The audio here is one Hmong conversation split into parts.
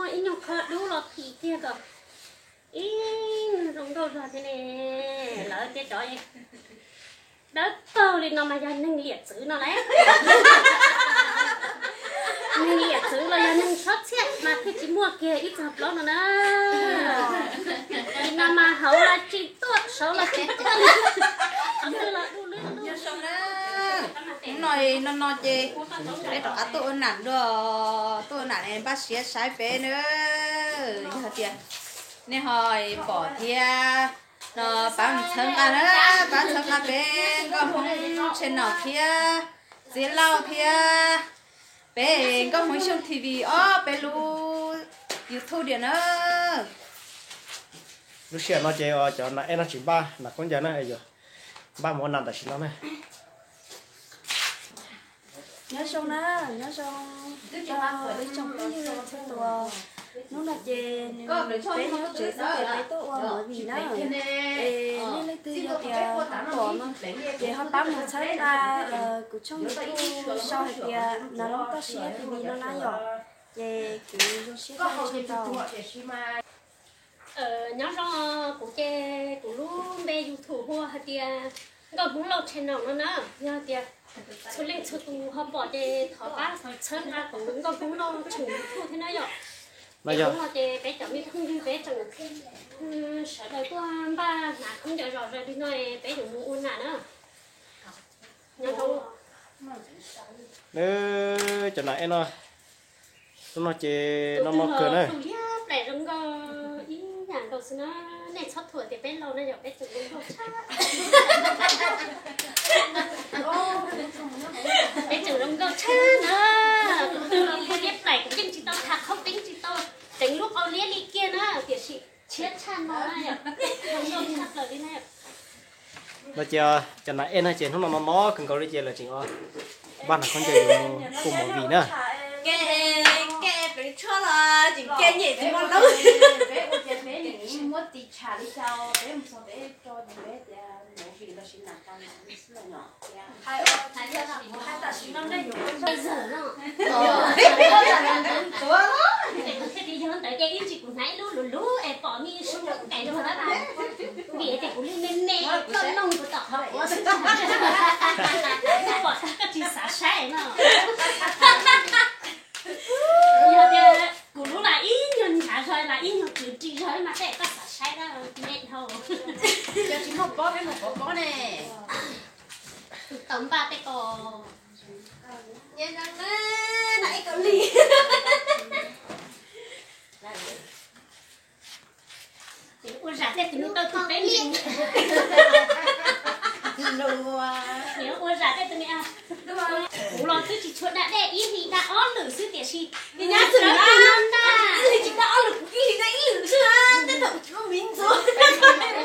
Ib nyuag qho dub los phim kiag kom ib nyuag zoo nkauj zog thiab ne. Lawv tias cov dawb paug li no mas yog neeg liam txwv no lauj. Neeg liam txwv los yog neeg sob txhiaj mas thiaj tsis muaj kiag ib txog plaub no na. Li no mas hauv los tsis tuaj, saud los tsis tuaj li. Hnub no, no no ces peb rov qab tuaj ua nam dua, tuaj ua nam ne npaj siab saib peb na. Yog tias nej ho pom thiab no pab mus txhawb nqa na, pab txhawb nqa peb Nkauj Hmoob channel thiab Txiv Lauj thiab peb Nkauj Hmoob Xyooj T V ob peb lub YouTube diam na. Lub sij hawm no ces cov nam ej no tsis npaj nam khaub ncaws na, yuav npaj mus ua nam tam sim no na. Nyob zoo na, nyob zoo ib tsoom phooj ywg txhua tus. Hnub no ces peb nyob tsev xwb ces peb tuaj ua movie na. Es nej leej twg yog tias ho pom no ces ho pab mus txhawb nqa kuv tshooj YouTube sau hais tias Nas Loob Toj Siab T V no na yom. Ces kuv zoo siab tshaj tau. Nyob zoo, kuv ces kuv lub npe YouTube hu hais tias Nkauj Hmoob Lauj channel no na. Yog tias txhua leej txhua tus ho pom ces thov pab txhawb nqa kuv Nkauj Hmoob Lauj channel YouTube thiab na yom. Ces hnub no ces peb cov me phooj ywg peb tseem sawv daws tuaj npaj hnav khaub ncaws zom zaws li no, peb yuav mus ua nam na. Nyob zoo. Cov nam ej no, hnub no ces no no kawg na. Tus liab plaim zoo nkauj ib yam nkaus xwb na. Nej txhob thuam tias peb laus na yom, peb tseem zoo nkauj tshaj. Peb tseem zoo nkauj tshaj na. Tus twg los kuj liab plaim, kuv yeej tsis tau tham qhaub peeb, tsis tau ceev lub qau liab li kiag na, tiam sis tshiab tshaj no na yom. Zoo nkauj tshaj plaws li na yom. No ces cov nam ej no ces hnub no no no kawg nkaus li ces lawv tseem npaj hnav khaub ncaws yuav mus ua movie na. Kev, kev pem tshuaj los tseem kev nyem tsis muaj lub. Peb ua ces peb muab tis tsham li cas peb mus txog peb tso ces peb tias movie los sis nam tas xwb los no. Hais ua hais tam sim no nej yuav ua zog no. Thiaj li yog ntawd ces ib ntsis kuv hnav ib lub luv luv es pom me su lub kais luag lawm na. Vim tias kuv li me me koj noog kuv tom qhov quav xwb. Pom tag koj tsis xav saib no. Yog tias kuv lub lam ib nyuag ntshav zog lam ib nyuag kwv ris zog mas tej koj xav saib na, me dhau. Yog tsis muaj pob peb mus pov pob ne. Tus tau npaj tej ko. Nyob zoo na, nam ej Kaus Lim. Ua zam tej tus me tau tus peb ntseeg. Ua zam tej tus me, kuv los twb tsis tshua da dej, ib hlis da ob lwm xwb tiam sis nyab txwm na, ib hlis tsis da ob lwm, kuv ib hlis da ib lwm xwb na, tej thaum kuv tsis muaj miv ntxuav,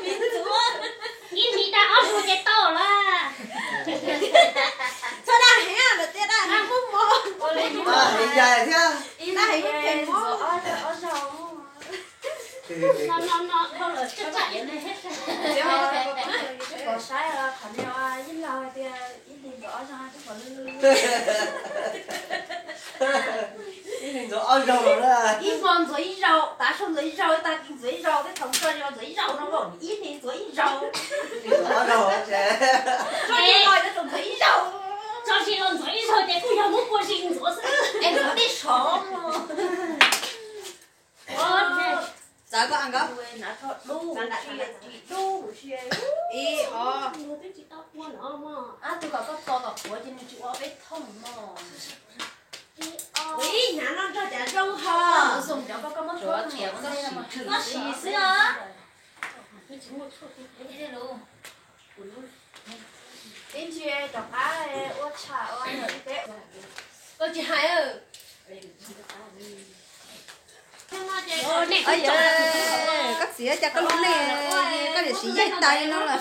miv ntxuav. Ib hlis da ob lwm ces tau lawm. Txhob da heev lawm tias da heev muaj mob. Heev yais thiab. Da heev muaj phem mob. No no no dhau lawm, tsam tsam yuav ne. Pom saib qhov no ib los tias ib hlis ntxuav ob zaug, twb pom lwj lwj. Ib hlis ntxuav ob zaug na. Ib hmo ntxuav ib zaug, tav su ntxuav ib zaug, tag kis ntxuav ib zaug, tej thaum tso zis los ntxuav ib zaug no, ib hlis ntxuav ib zaug. Ib hlis ntxuav ob zaug. Tso zis los ntxuav ib zaug. Tso zis los ntxuav ib zaug ces kuj yog muab kua zis ntxuav xwb. Es ntxuav tej sov. Txawv koj a nkawd. Ib, ob. Tus kom koj txo kom puav ces nws tsis ua peb thooj no. Ib, hnav no nrog cas zoo ho. Koj siv xwb os. Ib ntsis rov qab ua tsham ua ib peb. Koj tsis hais. Koj txiv cas koj lub neej koj niam siv yaig tas li no lawm.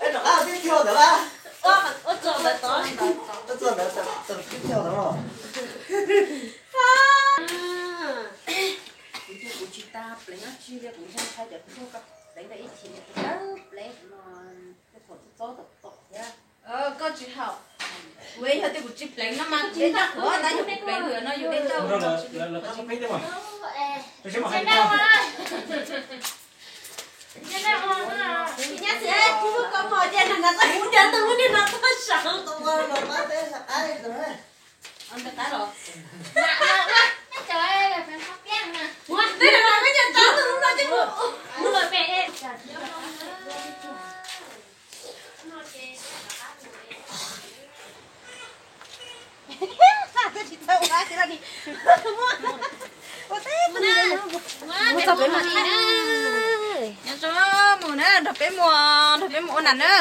Rov qab tib txhia ntawd lawm. Ua txog ntawd, txog ntawd, txog tib txhia ntawd. Kuv tus kuv tsis tas pleev dab tsi li, kuv ntshai ntshai cov tub koj pleev tau ib chim, pleev no, thaum txob txob tom tom thiab. Koj tsis haum. Kuv yog tias kuv tsis pleev no mas tsis tau qhuav, tab yog kuv pleev lawm no yus de tau. Mus txog peb mus, nrog peb mus, nrog peb mus ua nas na.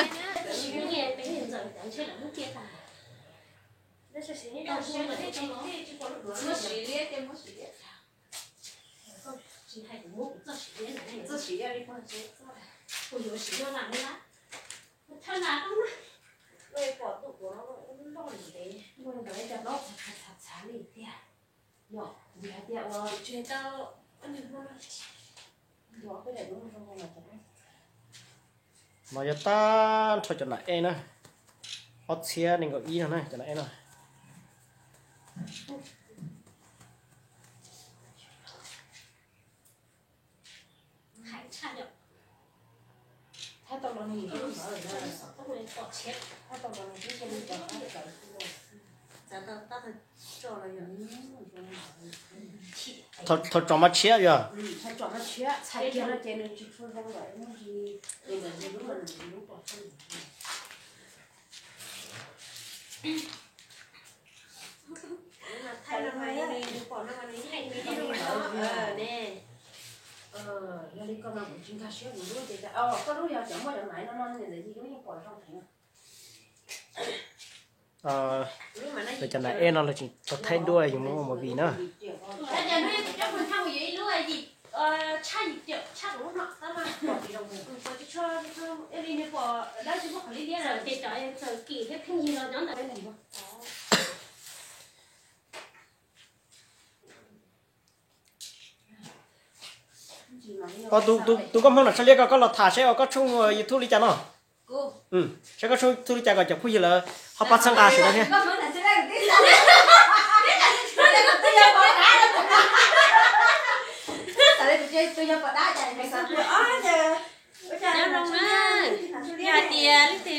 No yog tab nrho cov nas ej na, ob txhiab nees nkaum ib no na cov nas ej no. Thaum tsom mas tshiab yog. Yog li koj mas kuv tsis nkag siab kuv lub ces, koj lub yog cov muaj cov maiv no no ntawm yus lub yeej pom zoo heev. Lawv cov nas ej no lawv tseem tau thaij duab yus mus ua movie na. Tus nkauj Hmoob no tshaj liab ko, koj los tham seb ua koj tshooj YouTube li cas no. Saib koj tshooj YouTube li cas kom cov phooj ywg lawv ho pab txhawb nqa sawv daws thiab. Nyob zoo na, yog hais tias leej twg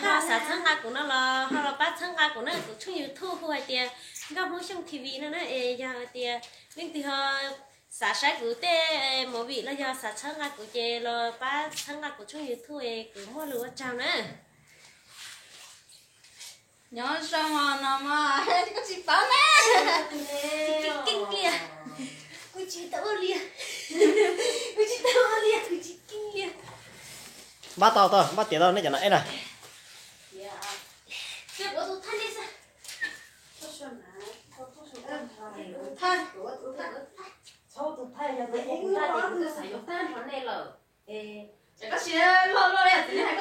ho xav txhawb nqa kuv no los ho los pab txhawb nqa kuv na, kuv tshooj YouTube hu hais tias Nkauj Hmoob Xyooj T V no na. Es yog hais tias leej twg ho xav saib kuv tej movie los yog xav txhawb nqa kuv ces los pab txhawb nqa kuv tshooj YouTube es kuv muaj lus ua tsaug na. Nyob zoo os no mas, koj tsis paub na. Kuv tsis tau ua li, kuv tsis tau ua li, kuv tsis tau ua li. Npaj tau tau, npaj tiav tau nej cov nas ej na. Txhob tus thaij, yog tias kuv thaij ces kuv twb xav yuav tag nrho nej lawm. Es koj siab loj loj ib yam txiv neej hais